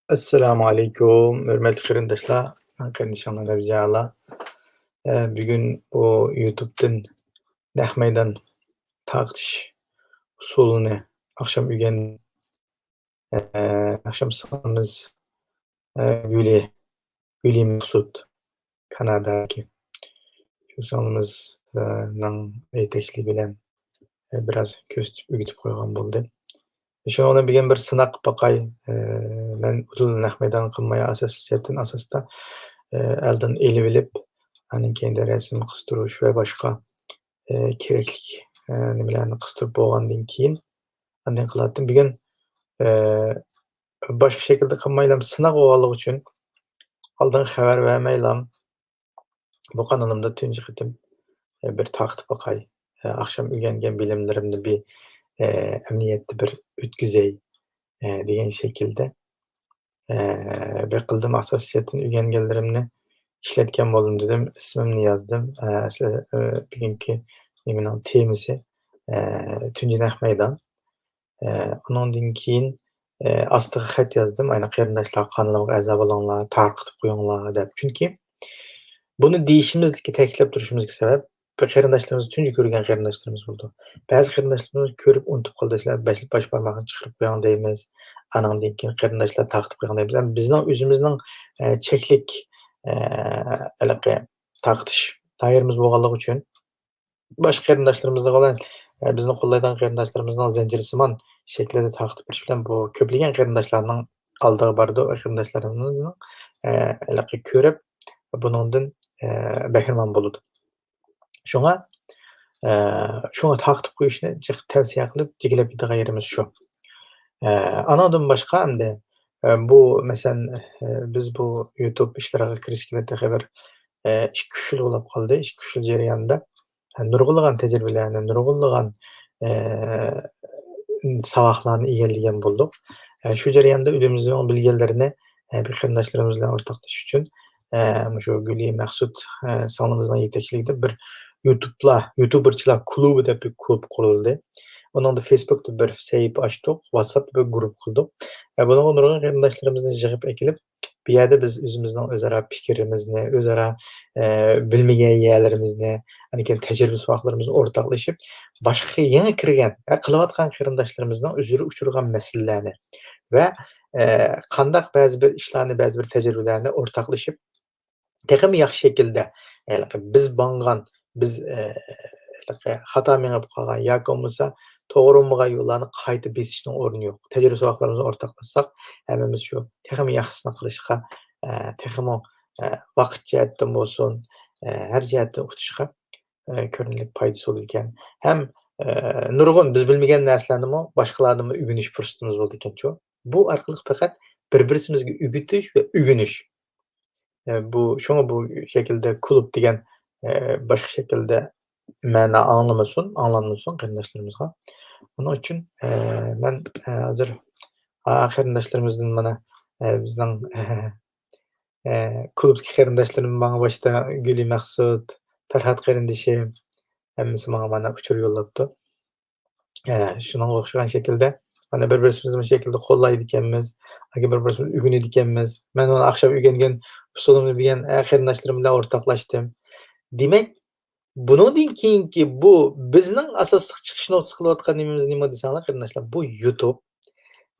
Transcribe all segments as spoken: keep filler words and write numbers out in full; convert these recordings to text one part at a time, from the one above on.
ئەسسالامۇ ئەلەيكۇم، ھۆرمەتلىك قېرىنداشلار. مەن قېرىندىشىڭلار رەبىجان ئالا. ئە، بۈگۈن بۇ يۇتۇبتىن نەق مەيدان تارقىتىش ئۇسۇلىنى ئاخشام ئۆگەن-، ئە، ئاخشام سىڭلىمىز، ئە، گۈلى، گۈلى مەخسۇت، كانادادىكى. شۇ سىڭلىمىزنىڭ يېتەكچىلىكى بىلەن، ئە، بىراز كۆرسىتىپ ئۆگىتىپ قويغان بولدى. شۇنىڭ بىلەن بۈگۈن بىر سىناق قىلىپ باقاي. ئە، مەن ئۇدۇل نەق مەيدان قىلماي، ئاساسىي جەھەتتىن ئاساستا، ئە، ئەلدىن ئېلىۋېلىپ، ئاندىن كېيىن رەسىم قىستۇرۇش ۋە باشقا، ئە، كېرەكلىك، ئە، نېمىلەرنى قىستۇرۇپ بولغاندىن كېيىن، ئاندىن قىلاتتىم. بۈگۈن، ئە، باشقا شەكىلدە قىلمايلام، سىناق بولغانلىقى ئۈچۈن ئالدىن خەۋەر بەرمەيلام، بۇ قانىلىمدا تۇنجى قېتىم، ئە، بىر تارقىتىپ باقاي. ئە، ئاخشام ئۆگەنگەن بىلىملىرىمنى بىر، ئە، ئەمەلىيەتتە بىر ئۆتكۈزەي، ئە، دېگەن شەكىلدە، ئە، بىر قىلدىم، ئاساسىي جەھەتتىن ئۆگەنگەنلىرىمنى ئىشلەتكەن بولدۇم دېدىم. ئىسمىمنى يازدىم. ئە، ئەسلى، ئە، بۈگۈنكى نېمىنىڭ تېمىسى، ئە، تۇنجى نەق مەيدان. ئە، ئۇنىڭدىن كېيىن، ئە، ئاستىغا خەت يازدىم. ئەنە قېرىنداشلار قانىلىمغا ئەزا بولۇڭلار، تارقىتىپ قويۇڭلار دەپ. چۈنكى بۇنى دېيىشىمىزدىكى، تەكىتلەپ تۇرۇشىمىزدىكى سەۋەب، بىر قېرىنداشلىرىمىز، تۇنجى كۆرگەن قېرىنداشلىرىمىز بولىدۇ. بەزى قېرىنداشلىرىمىز كۆرۈپ ئۇنتۇپ قالىدۇ، دەيسىلەر، باش، باش بارماقنى چىقىرىپ قويۇڭ دەيمىز. ئانىڭدىن كېيىن قېرىنداشلار تارقىتىپ قويۇڭ دەيمىز. ئەمما بىزنىڭ ئۆزىمىزنىڭ، ئە، چەكلىك، ئە، ھېلىقى تارقىتىش دائىرىمىز بولغانلىقى ئۈچۈن، باشقا قېرىنداشلىرىمىزنىڭ بىلەن، ئە، بىزنى قوللايدىغان قېرىنداشلىرىمىزنىڭ زەنجىرسىمان شەكلىدە تارقىتىپ بېرىش بىلەن بۇ كۆپلىگەن قېرىنداشلارنىڭ ئالدىغا بارىدۇ. قېرىنداشلىرىمىزنىڭ، ئە، ھېلىقى كۆرۈپ، بۇنىڭدىن، ئە، بەھرىمەن بولىدۇ. شۇڭا، ئە، شۇڭا تارقىتىپ قويۇشنى جىق تەۋسىيە قىلىپ، جىگىلەپ كېتىدىغان يېرىمىز شۇ. ئە، ئانىڭدىن باشقا ئەمدى، ئە، بۇ، مەسىلەن، ئە، بىز بۇ يۇتۇب ئىشلىرىغا كىرىشكىلى تېخى بىر، ئە، ئىككى، ئۈچ يىل بولۇپ قالدى. ئىككى، ئۈچ يىل جەريانىدا نۇرغۇنلىغان تەجرىبىلەرنى، نۇرغۇنلىغان، ئە، ساۋاقلارنى ئىگىلىگەن بولدۇق. ئە، شۇ جەرياندا ئۆزىمىزنىڭ بىلگەنلىرىنى، ئە، بىر قېرىنداشلىرىمىز بىلەن ئورتاقلىشىش ئۈچۈن، ئە، مۇشۇ گۈلى مەخسۇت، ئە، سىڭلىمىزنىڭ يېتەكچىلىكىدە بىر يۇتۇبلار، يۇتۇبېرچىلار كۇلۇبى دەپ بىر كۇلۇب قۇرۇلدى. ئۇنىڭدا فېيسبۇكتا بىر سەھىپە ئاچتۇق، ۋاتساپتا بىر گۇرۇپ قۇردۇق. ئە، بۇنىڭغا نۇرغۇن قېرىنداشلىرىمىزنى يىغىپ ئەكېلىپ، بۇ يەردە بىز ئۆزىمىزنىڭ ئۆزئارا پىكرىمىزنى، ئۆزئارا، ئە، بىلمىگەن يەرلىرىمىزنى، ئاندىن كېيىن تەجرىبە ساۋاقلىرىمىزنى ئورتاقلىشىپ، باشقا يېڭى كىرگەن، ئە، قىلىۋاتقان قېرىنداشلىرىمىزنىڭ ئۆزلىرى ئۇچرىغان مەسىلىلەرنى ۋە، ئە، قانداق بەزى بىر ئىشلارنى، بەزى بىر تەجرىبىلەرنى ئورتاقلىشىپ، تېخىمۇ ياخشى شەكىلدە، ھېلىقى بىز ماڭغان، بىز، ئە، ھېلىقى خاتا مېڭىپ قالغان ياكى بولمىسا توغرا بولمىغان يوللارنى قايتا بېسىشنىڭ ئورنى يوق. تەجرىبە ساۋاقلىرىمىزنى ئورتاقلاشساق، ھەممىمىز شۇ تېخىمۇ ياخشىسىنى قىلىشقا، ئە، تېخىمۇ، ئە، ۋاقىت جەھەتتىن بولسۇن، ئە، ھەر جەھەتتىن ئۇتۇشقا، ئە، كۆرۈنەرلىك پايدىسى بولىدىكەن. ھەم، ئە، نۇرغۇن بىز بىلمىگەن نەرسىلەرنىمۇ باشقىلاردىنمۇ ئۆگىنىش پۇرسىتىمىز بولىدىكەنچۇ. بۇ ئارقىلىق پەقەت بىر-بىرسىمىزگە ئۆگىتىش ۋە ئۆگىنىش. ئە، بۇ، شۇڭا بۇ شەكىلدە كۇلۇب دېگەن، ئە، باشقا شەكىلدە مەنا ئاڭلىمىسۇن، ئاڭلانمىسۇن قېرىنداشلىرىمىزغا. ئۇنىڭ ئۈچۈن، ئە، مەن، ئە، ھازىر، ئا، قېرىنداشلىرىمىزدىن مانا، ئە، بىزنىڭ، ئە، كۇلۇبتىكى قېرىنداشلىرىم ماڭا باشتا گۈلى مەخسۇت، پەرھات قېرىندىشىم، ھەممىسى ماڭا مانا ئۇچۇر يوللاپتۇ. ئە، شۇنىڭغا ئوخشىغان شەكىلدە، مانا بىر-بىرسىمىزنى مۇشۇ شەكىلدە قوللايدىكەنمىز، ياكى بىر-بىرسىمىز ئۆگىنىدىكەنمىز. مەن مانا ئاخشام ئۆگەنگەن ئۇسۇلۇمنى بىلگەن، ئە، قېرىنداشلىرىم بىلەن ئورتاقلاشتىم. دېمەك، بۇنىڭدىن كېيىنكى بۇ بىزنىڭ ئاساسلىق چىقىش نۇقتىسى قىلىۋاتقان نېمىمىز نېمە دېسەڭلار، قېرىنداشلار، بۇ يۇتۇب.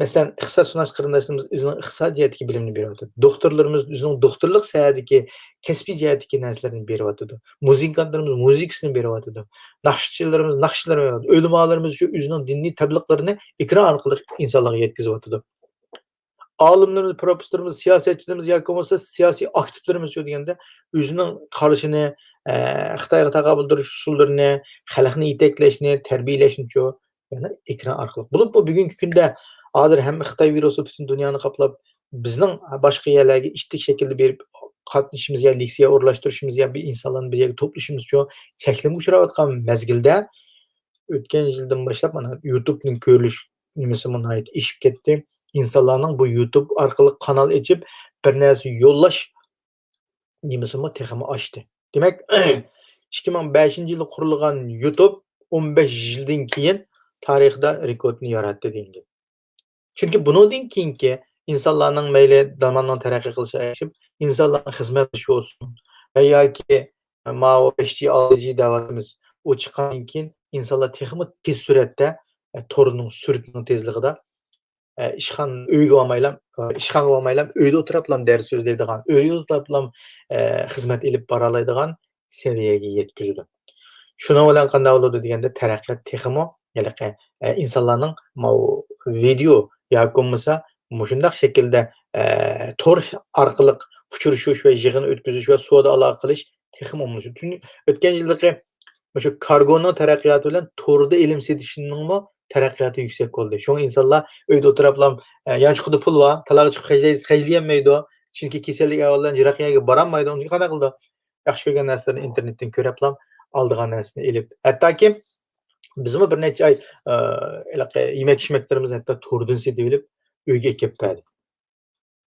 مەسىلەن، ئىقتىسادشۇناس قېرىنداشلىرىمىز ئۆزىنىڭ ئىقتىساد جەھەتتىكى بىلىمىنى بېرىۋاتىدۇ. دوختۇرلىرىمىز ئۆزىنىڭ دوختۇرلۇق ساھەدىكى كەسپىي جەھەتتىكى نەرسىلىرىنى بېرىۋاتىدۇ. مۇزىكانتلىرىمىز مۇزىكىسىنى بېرىۋاتىدۇ. ناخشىچىلىرىمىز ناخشىلىرىنى بېرىۋاتىدۇ. ئۆلىمالىرىمىز شۇ ئۆزىنىڭ دىنىي تەبلىغلىرىنى ئېكران ئارقىلىق ئىنسانلارغا يەتكۈزۈۋاتىدۇ. ئالىملىرىمىز، پروفېسسورلىرىمىز، سىياسەتچىلىرىمىز ياكى بولمىسا سىياسىي ئاكتىپلىرىمىز شۇ دېگەندە ئۆزىنىڭ قارىشىنى، ئە، خىتايغا تاقابىل تۇرۇش ئۇسۇللىرىنى، خەلقنى يېتەكلەشنى، تەربىيەلەشنىچۇ، يەنى ئېكران ئارقىلىق. بولۇپمۇ بۈگۈنكى كۈندە ھازىر ھەممە خىتاي ۋىرۇسى پۈتۈن دۇنيانى قاپلاپ، بىزنىڭ باشقا يەرلەرگە ئىتتىك شەكىلدە بېرىپ قاتنىشىشىمىز يا لېكسىيە ئورۇنلاشتۇرۇشىمىز يا بىر ئىنسانلارنى بىر يەرگە توپلىشىمىزچۇ چەكلىمىگە ئۇچراۋاتقان مەزگىلدە، ئۆتكەن يىلدىن باشلاپ مانا يۇتۇبنىڭ كۆرۈلۈش نېمىسىمۇ ناھايىتى ئېشىپ كەتتى. ئىنسانلارنىڭ بۇ يۇتۇب ئارقىلىق قانال ئېچىپ، بىر نەرسە يوللاش نېمىسىمۇ تېخىمۇ ئاشتى. دېمەك، ئىككى مىڭ بەشىنچى يىلى قۇرۇلغان يۇتۇب ئون بەش يىلدىن كېيىن تارىخىدا رېكورتنى ياراتتى دېگەن گەپ. چۈنكى بۇنىڭدىن كېيىنكى ئىنسانلارنىڭ مەيلى زاماننىڭ تەرەققىي قىلىشىغا ئەگىشىپ، ئىنسانلارنىڭ خىزمەت قىلىشى بولسۇن ۋە ياكى ماۋۇ بەش جى، ئالتە جى دەۋاتىمىز، ئۇ چىققاندىن كېيىن ئىنسانلار تېخىمۇ تېز سۈرئەتتە، ئە، تورنىڭ سۈرئىتىنىڭ تېزلىكىدە، ئە، ئىشخانا، ئۆيگە بارمايلا، ئىشخانىغا بارمايلا، ئۆيدە ئولتۇرۇپلا دەرس سۆزلەيدىغان، ئۆيدە ئولتۇرۇپلا، ئە، خىزمەت ئېلىپ بارالايدىغان سەۋىيەگە يەتكۈزىدۇ. شۇنىڭ بىلەن قانداق بولىدۇ دېگەندە، تەرەققىيات تېخىمۇ ھېلىقى، ئە، ئىنسانلارنىڭ ماۋۇ ۋىدېئو ياكى بولمىسا مۇشۇنداق شەكىلدە، ئە، تور ئارقىلىق ئۇچرىشىش ۋە يىغىن ئۆتكۈزۈش ۋە سودا ئالاقە قىلىش تېخىمۇ ئومۇملىشىدۇ. چۈنكى ئۆتكەن يىلدىكى مۇشۇ كارگونىڭ تەرەققىياتى بىلەن توردا ئېلىم سېتىشنىڭمۇ تەرەققىياتى يۈكسەك بولدى. شۇڭا ئىنسانلار ئۆيدە ئولتۇرۇپلا، ئە، يانچۇقىدا پۇل بار، تالاغا چىقىپ خەجلەي-، خەجلىيەلمەيدۇ. چۈنكى كېسەللىك ئەھۋالى بىلەن يىراق يەرگە بارالمايدۇ. ئۇنىڭ ئۈچۈن قانداق قىلىدۇ؟ ياخشى كۆرگەن نەرسىلىرىنى ئىنتېرنېتتىن كۆرۈپلا ئالىدىغان نەرسىنى ئېلىپ، ھەتتاكى بىزمۇ بىر نەچچە ئاي، ئە، ھېلىقى يېمەك-ئىچمەكلىرىمىزنى ھەتتا توردىن سېتىۋېلىپ، ئۆيگە ئەكەپ بەردى.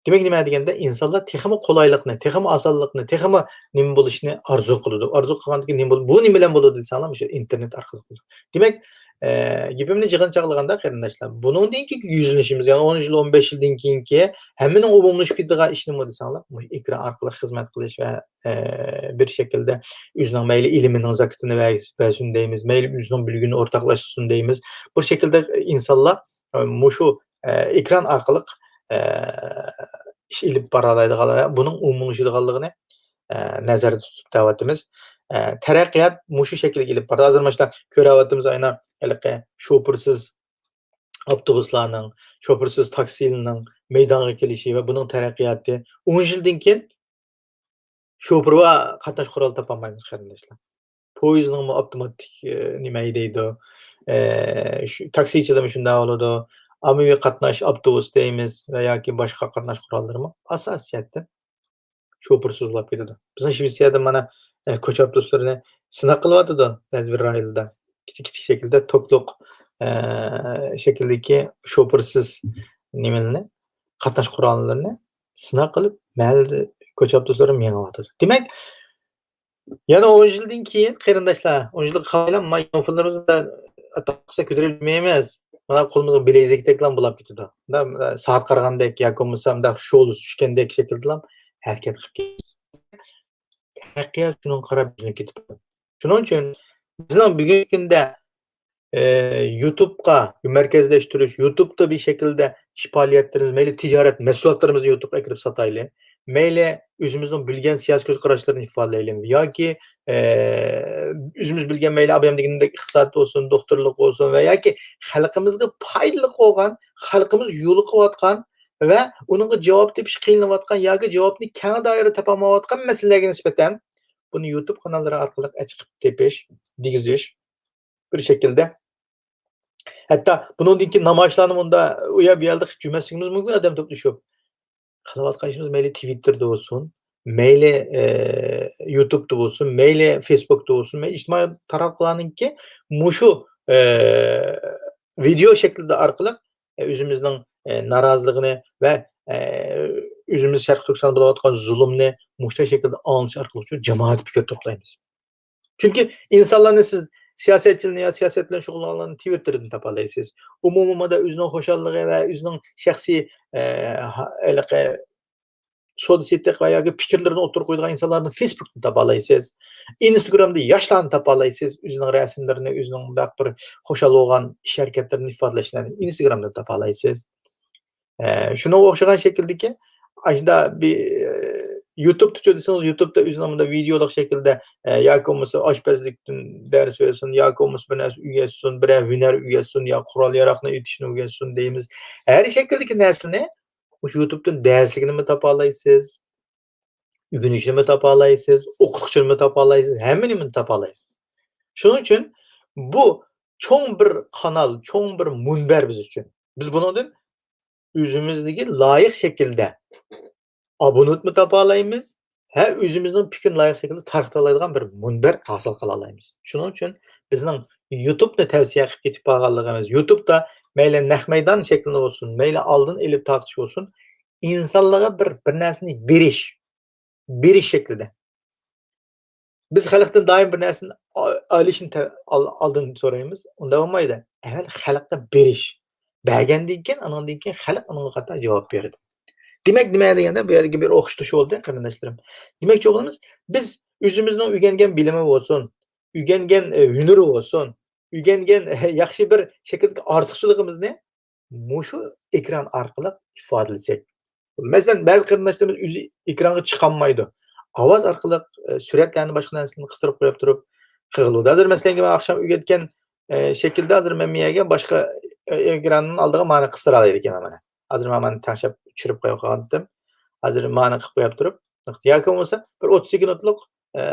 دېمەك، نېمە دېگەندە، ئىنسانلار تېخىمۇ قولايلىقنى، تېخىمۇ ئاسانلىقنى، تېخىمۇ نېمە بولۇشنى ئارزۇ قىلىدۇ. ئارزۇ قىلغاندىن كېيىن نېمە بولىدۇ؟ بۇ نېمە بىلەن بولىدۇ دېسەڭلار، مۇشۇ ئىنتېرنېت ئارقىلىق بولىدۇ. دېمەك، ئە، گېپىمنى يىغىنچاقلىغاندا، قېرىنداشلار، بۇنىڭدىن كېيىنكى يۈزلىنىشىمىز، يەنى ئون يىل، ئون بەش يىلدىن كېيىنكى ھەممىنىڭ ئومۇملىشىپ كېتىدىغان ئىش نېمە دېسەڭلار، مۇشۇ ئېكران ئارقىلىق خىزمەت قىلىش ۋە، ئە، بىر شەكىلدە ئۆزىنىڭ مەيلى ئىلمىنىڭ زاكىتىنى بەرسۇن دەيمىز، مەيلى ئۆزىنىڭ بىلگىنىنى ئورتاقلاشسۇن دەيمىز. بۇ شەكىلدە ئىنسانلار، ئە، مۇشۇ، ئە، ئېكران ئارقىلىق، ئە، ئىش ئېلىپ بارالايدىغان ۋە بۇنىڭ ئومۇملىشىدىغانلىقىنى، ئە، نەزەردە تۇتۇپ دەۋاتىمىز. ئە، تەرەققىيات مۇشۇ شەكىلگە ئېلىپ بارىدۇ. ھازىر مانا شۇنداق كۆرۈۋاتىمىز، ئاينا ھېلىقى شوپۇرسىز ئاپتوبۇسلارنىڭ، شوپۇرسىز تاكسىلارنىڭ مەيدانغا كېلىشى ۋە بۇنىڭ تەرەققىياتى. ئون يىلدىن كېيىن شوپۇر بار قاتناش قورالى تاپالمايمىز، قېرىنداشلار. پويىزنىڭمۇ ئاپتوماتىك، ئە، نېمە دەيدۇ، ئە، شۇ تاكسىچىلىرىمۇ شۇنداق بولىدۇ. ئاممىۋى قاتناش ئاپتوبۇس دەيمىز ۋە ياكى باشقا قاتناش قوراللىرىمۇ ئاساسىي جەھەتتىن شوپۇرسىز بولۇپ كېتىدۇ. بىزنىڭ شىۋېتسىيەدە مانا، ئە، كوچا ئاپتوبۇسلىرىنى سىناق قىلىۋاتىدۇ بەزى بىر رايونلاردا. كىچىك، كىچىك شەكىلدە توكلۇق، ئە، شەكىلدىكى شوپۇرسىز نېمىلىرىنى، قاتناش قوراللىرىنى سىناق قىلىپ، مەھەللىدە كوچا ئاپتوبۇسلىرى مېڭىۋاتىدۇ. دېمەك، يەنە ئون يىلدىن كېيىن، قېرىنداشلار، ئون يىلغا قارايلا، ما يانفونلىرىمىز قىلسا كۆتۈرۈپ يۈرمەيمىز. مانا قولىمىزغا بىلەيزىكتەكلا بولاپ كېتىدۇ. مۇنداق، سائەت قارىغاندەك ياكى بولمىسا مۇنداق شولىسى چۈشكەندەك شەكىلدىلا ھەرىكەت قىلىپ كېتىمىز. تەرەققىيات شۇنىڭغا قاراپ يۈزلىنىپ كېتىپتۇ. شۇنىڭ ئۈچۈن بىزنىڭ بۈگۈنكى كۈندە، ئى، يۇتۇبقا مەركەزلەشتۈرۈش، يۇتۇبتا بىر شەكىلدە ئىش پائالىيەتلىرىمىز، مەيلى تىجارەت مەھسۇلاتلىرىمىزنى يۇتۇبقا ئەكىرىپ ساتايلى، مەيلى ئۆزىمىزنىڭ بىلگەن سىياسىي كۆز قاراشلىرىنى ئىپادىلەيلى ياكى، ئى، ئۆزىمىز بىلگەن مەيلى ئابايام دېگىنىمدەك ئىقتىساد بولسۇن، دوختۇرلۇق بولسۇن ۋە ياكى خەلقىمىزگە پايدىلىق بولغان، خەلقىمىز يولۇقۇۋاتقان ۋە ئۇنىڭغا جاۋاب تېپىش قىينىلىۋاتقان ياكى جاۋابنى كەڭ دائىرىدە تاپالمايۋاتقان مەسىلىلەرگە نىسبەتەن بۇنى يۇتۇب قاناللىرى ئارقىلىق ئەچىقىپ تېپىش، دېگۈزۈش بىر شەكىلدە. ھەتتا بۇنىڭدىن كېيىن نامايىشلارنى مۇندا ئۇ يەر بۇ يەردە جۈمەسلىكىمىز مۇمكىن، ئادەم توپلىشىپ. قىلىۋاتقان ئىشىمىز مەيلى تىۋىتتېردا بولسۇن، مەيلى، ئە، يۇتۇبتا بولسۇن، مەيلى فېيسبۇكتا بولسۇن، مەيلى ئىجتىمائىي تاراتقۇلارنىڭكى مۇشۇ، ئە، ۋىدېئو شەكلىدە ئارقىلىق، ئە، ئۆزىمىزنىڭ، ئە، نارازىلىقىنى ۋە، ئە، ئۆزىمىز شەرقىي تۈركىستاندا بولۇۋاتقان زۇلۇمنى مۇشۇنداق شەكىلدە ئاڭلىتىش ئارقىلىق شۇ جامائەت پىكىر توپلايمىز. چۈنكى ئىنسانلارنى سىز سىياسەتچىلەرنى يا سىياسەت بىلەن شۇغۇللانغانلارنى تىۋىتتېردىن تاپالايسىز. ئومۇمىي مانا ئۆزىنىڭ خۇشاللىقى ۋە ئۆزىنىڭ شەخسىي، ئە، ھا-، ھېلىقى سودا سېتىق ۋە ياكى پىكىرلىرىنى ئوتتۇرىغا قويىدىغان ئىنسانلارنى فېيسبۇكتىن تاپالايسىز. ئىنستاگرامدا ياشلارنى تاپالايسىز. ئۆزىنىڭ رەسىملىرىنى، ئۆزىنىڭ مۇنداق بىر خۇشال بولغان ئىش ھەرىكەتلىرىنى ئىپادىلەشلەرنى ئىنستاگرامدىن تاپالايسىز. ئە، شۇنىڭغا ئوخشىغان شەكىلدىكى، ئاشۇنداق بىر، ئە، يۇتۇبتىچۇ دېسىڭىز، يۇتۇبتا ئۆزىنىڭ مۇنداق ۋىدېئولۇق شەكىلدە، ئە، ياكى بولمىسا ئاشپەزلىكتىن دەرس بەرسۇن، ياكى بولمىسا بىر نەرسە ئۆگەتسۇن، بىرەر ھۈنەر ئۆگەتسۇن، يا قورال-ياراغنى ئېتىشنى ئۆگەتسۇن دەيمىز. ھەر شەكىلدىكى نەرسىنى مۇشۇ يۇتۇبتىن دەرسلىكىنىمۇ تاپالايسىز، ئۆگىنىشنىمۇ تاپالايسىز، ئوقۇتقۇچىنىمۇ تاپالايسىز، ھەممە نېمىنى تاپالايسىز. شۇنىڭ ئۈچۈن بۇ چوڭ بىر قانال، چوڭ بىر مۇنبەر بىز ئۈچۈن. بىز بۇنىڭدىن ئۆزىمىزگە لايىق شەكىلدە ئابونېنتمۇ تاپالايمىز، ھە، ئۆزىمىزنىڭ پىكرىنى لايىق شەكىلدە تارقىتالايدىغان بىر مۇنبەر ھاسىل قىلالايمىز. شۇنىڭ ئۈچۈن بىزنىڭ يۇتۇبنى تەۋسىيە قىلىپ كېتىپ بارغانلىقىمىز، يۇتۇبتا مەيلى نەق مەيدان شەكلىدە بولسۇن، مەيلى ئالدىن ئېلىپ تارقىتىش بولسۇن، ئىنسانلارغا بىر، بىر نەرسىنى بېرىش، بېرىش شەكلىدە. بىز خەلقتىن دائىم بىر نەرسىنى ئا-، ئالىشنى تە-، ئال-، ئالدىن سورايمىز. ئۇنداق بولمايدۇ. ئەۋۋەل خەلققە بېرىش. بەرگەندىن كېيىن، ئانىڭدىن كېيىن خەلق ئۇنىڭغا قارىتا جاۋاب بېرىدۇ. دېمەك، نېمە دېگەندە، بۇ يەردىكى بىر ئوخشىتىش بولدى، قېرىنداشلىرىم. دېمەكچى بولغىنىمىز، بىز ئۆزىمىزنىڭ ئۆگەنگەن بىلىمى بولسۇن، ئۆگەنگەن، ئە، ھۈنىرى بولسۇن، ئۆگەنگەن، ياخشى بىر شەكىلدىكى ئارتۇقچىلىقىمىزنى مۇشۇ ئېكران ئارقىلىق ئىپادىلىسەك. مەسىلەن، بەزى قېرىنداشلىرىمىز ئۆزى ئېكرانغا چىقالمايدۇ. ئاۋاز ئارقىلىق، ئە، سۈرەتلەرنى، باشقا نەرسىلەرنى قىستۇرۇپ قويۇپ تۇرۇپ قىلىۋاتىدۇ. ھازىر مەسىلەن، مەن ئاخشام ئۆگەتكەن، ئە، شەكىلدە ھازىر مەن مۇ يەرگە باشقا، ئە، ئېكراننىڭ ئالدىغا مانا قىستۇرالايدىكەنمەن مانا. ھازىر مانا مانا تەڭشەپ چۈشۈرۈپ قويۇپ قالغانتىم. ھازىر مانا قىلىپ قويۇپ تۇرۇپ، ياكى بولمىسا بىر ئوتتۇز سېكۇنتلۇق، ئە،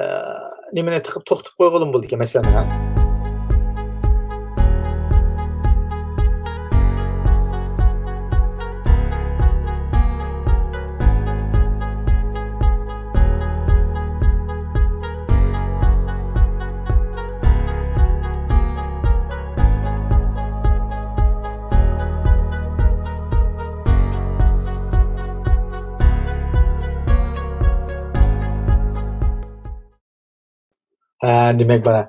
نېمىنى تىقىپ توختىتىپ قويغىلىمۇ بولىدىكەن، مەسىلەن، ھە. ھە، دېمەك، مانا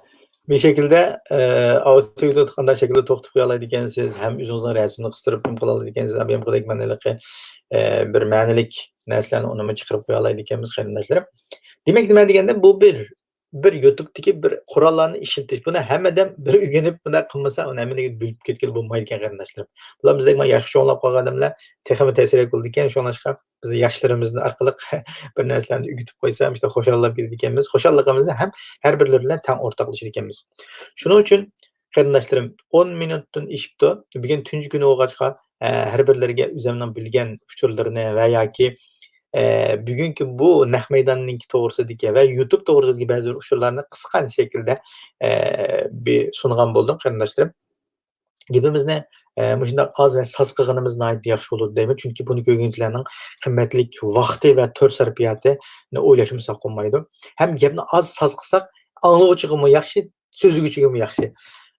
بۇ شەكىلدە، ئە، ئاۋاز سۈيىدە قانداق شەكىلدە توختىتىپ قويالايدىكەنسىز، ھەم ئۆزىڭىزنىڭ رەسىمىنى قىستۇرۇپ نېمە قىلالايدىكەنسىز، ھەم بۇ يەردىكى مانا ھېلىقى، ئە، بىر مەنىلىك نەرسىلەرنى ئۇنىمۇ چىقىرىپ قويالايدىكەنمىز، قېرىنداشلىرىم. دېمەك، نېمە دېگەندە، بۇ بىر، بىر يۇتۇبتىكى بىر قوراللارنى ئىشلىتىش. بۇنى ھەممە ئادەم بىر ئۆگىنىپ، بۇنداق قىلمىسا، ئۇنى ھەممىنى بىلىپ كەتكىلى بولمايدىكەن، قېرىنداشلىرىم. بۇلار بىزدەك مانا ياخشى چوڭلاپ قالغان ئادەملەر تېخىمۇ تەسىرگە كېلىدىكەن. شۇڭلاشقا بىز ياشلىرىمىزنى ئارقىلىق بىر نەرسىلەرنى ئۆگىتىپ قويسا، ئىشتە خۇشاللاپ كېتىدىكەنمىز. خۇشاللىقىمىزنى ھەم ھەر بىرلىرى بىلەن تەڭ ئورتاقلىشىدىكەنمىز. شۇنىڭ ئۈچۈن، قېرىنداشلىرىم، ئون مىنۇتتىن ئېشىپتۇ. بۈگۈن تۇنجى كۈنى بولغاچقا، ئە، ھەر بىرلىرىگە ئۆزۈمنىڭ بىلگەن ئۇچۇرلىرىنى ۋە ياكى، ئە، بۈگۈنكى بۇ نەق مەيداننىڭكى توغرىسىدىكى ۋە يۇتۇب توغرىسىدىكى بەزى بىر ئۇچۇرلارنى قىسقا شەكىلدە، ئە، بىر سۇنغان بولدۇم، قېرىنداشلىرىم. گېپىمىزنى، ئە، مۇشۇنداق ئاز ۋە ساز قىلغىنىمىز ناھايىتى ياخشى بولىدۇ دەيمەن. چۈنكى بۇنى كۆرگۈچىلەرنىڭ قىممەتلىك ۋاقتى ۋە تۆر سەرپىياتىنى ئويلاشمىساق بولمايدۇ. ھەم گەپنى ئاز ساز قىلساق، ئاڭلىغۇچىغىمۇ ياخشى، سۆزلىگۈچىگىمۇ ياخشى.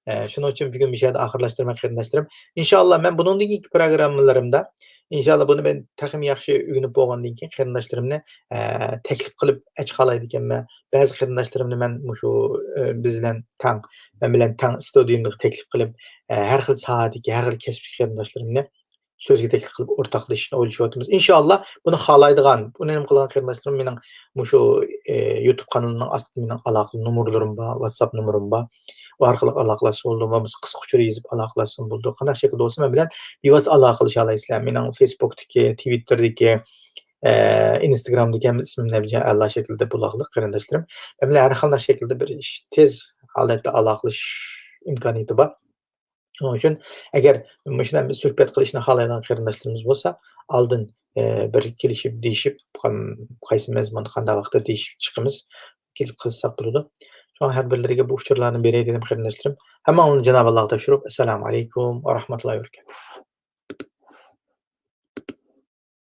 ئە، شۇنىڭ ئۈچۈن بۈگۈن مۇشۇ يەردە ئاخىرلاشتۇرىمەن، قېرىنداشلىرىم. ئىنشاللا، مەن بۇنىڭدىن كېيىنكى پروگراممىلىرىمدا، ئىنشاللا، بۇنى مەن تېخىمۇ ياخشى ئۆگىنىپ بولغاندىن كېيىن، قېرىنداشلىرىمنى، ئە، تەكلىپ قىلىپ ئاچىقالايدىكەنمەن. بەزى قېرىنداشلىرىمنى مەن مۇشۇ، ئە، بىز بىلەن تەڭ، مەن بىلەن تەڭ ئىستۇدىيەمگە تەكلىپ قىلىپ، ئە، ھەر خىل ساھەدىكى، ھەر خىل كەسىپتىكى قېرىنداشلىرىمنى سۆزگە تەكلىپ قىلىپ ئورتاقلىشىشنى ئويلىشىۋاتىمىز. ئىنشاللا، بۇنى خالايدىغان، بۇنى نېمە قىلغان قېرىنداشلىرىم مېنىڭ مۇشۇ، ئى، يۇتۇب قانىلىنىڭ ئاستىدا مېنىڭ ئالاقە نومۇرلىرىم بار، ۋاتساپ نومۇرۇم بار. ئۇ ئارقىلىق ئالاقىلەشسە بولىدۇ، بولمىسا قىسقا ئۇچۇر يېزىپ ئالاقىلەشسىمۇ بولىدۇ. قانداق شەكىلدە بولسا مەن بىلەن بىۋاسىتە ئالاقىلىشالايسىلەر. مېنىڭ فېيسبۇكتىكى، تىۋىتتېردىكى، ئى، ئىنستاگرامدىكى ھەممە ئىسمىم نەبىجان ئەلا شەكلىدە بولارلىق، قېرىنداشلىرىم. مەن بىلەن ھەر قانداق شەكىلدە بىر ئىش، تېز ھالەتتە ئالاقىلىشىش ئىمكانىيىتى بار. شۇنىڭ ئۈچۈن، ئەگەر مۇشۇنداق بىر سۆھبەت قىلىشنى خالايدىغان قېرىنداشلىرىمىز بولسا، ئالدىن، ئى، بىر كېلىشىپ، دېيىشىپ، قايسى مەزمۇندا، قانداق ۋاقىتتا دېيىشىپ چىقىمىز، كېلىپ قىلساق بولىدۇ. شۇڭا ھەر بىرلىرىگە بۇ ئۇچۇرلارنى بېرەي دېدىم، قېرىنداشلىرىم. ھەممىڭلارنى جانابى ئاللاغا تاپشۇرۇپ، ئەسسالامۇ ئەلەيكۇم ۋە رەھمەتۇللاھى ۋە بەرىكاتۇھ.